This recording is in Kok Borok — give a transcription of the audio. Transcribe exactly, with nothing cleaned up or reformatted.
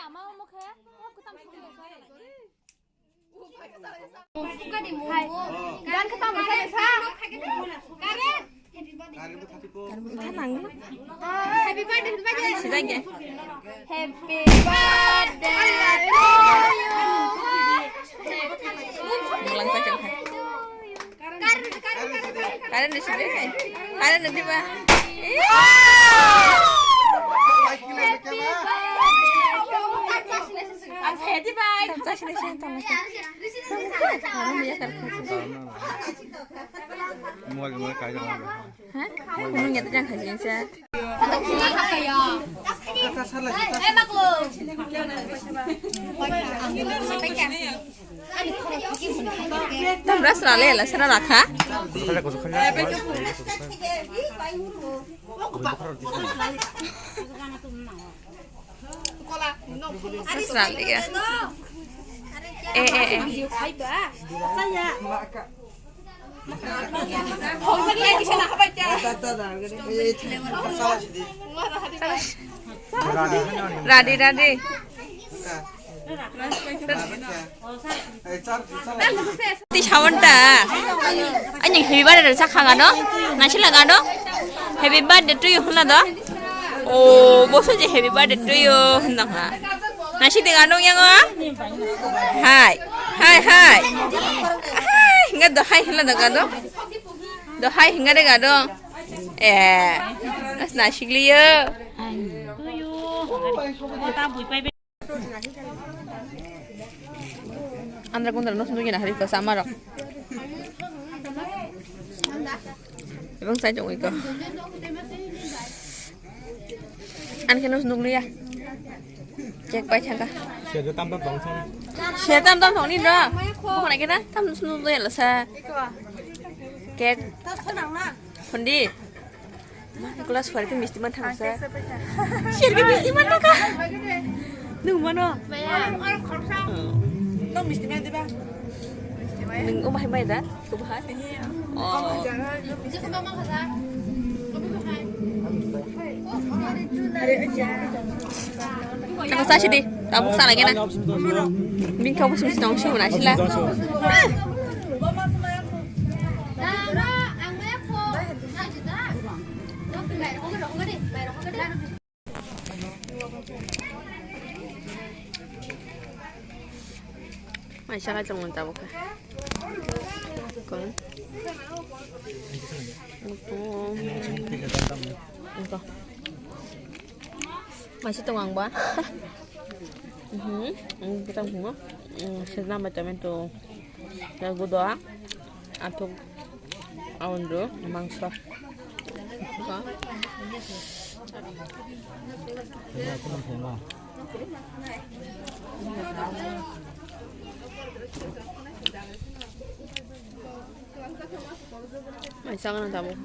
Ama omo khe, o kwtam song le sa. Hai. Gan kwtam sa le sa. Happy birthday, happy birthday. Happy birthday to you. Karen ni sini. Karen ni diba? Ang saya diba? Tang sa sini sini tang. Mobile mobile kaya. Ha? Kunu nyata jang khaji sa. Tam ras rale la sera rakha. Ras rale ya. Eh eh eh. Radi, radi. Ti sawon ta. Ani happy birthday sa kha gano. Nasi la gano. Happy birthday to you hwnla do. O, boso je happy birthday to you hwnda ha. Nasi de gano yang o. Hai. Hai, hai. Hai, hinga do hai hwnla do gano. Do hai hinga de gano. Eh, nas nasikliyo. Andra kundra nos nugina hari ko samaro. Ebong sai jongoi ko. An khe nos nugluya. Cake pai thangka. Siya tam tam tong thang. Siya tam tam tong ni do. Bukan lagi dah tam nos nugluya lasa. Cake. Phondi. Glass fare ke misti man thang sa. Share ke misti man thang ka. Nung mano. Nung misti man diba? Nung umah mai da? Ko bahai. Oh. Kang sa sidi. Tabuk sa lagi na. Bing kau musim sidong sih mana sila. Mai saka chong tabuk. Kon. Ito. Ito. Masih tong ang ba? Mhm. Ang kita bunga. Sila macam itu. Lagu doa. Atuk aundu mangso. Mai sangana tabuk.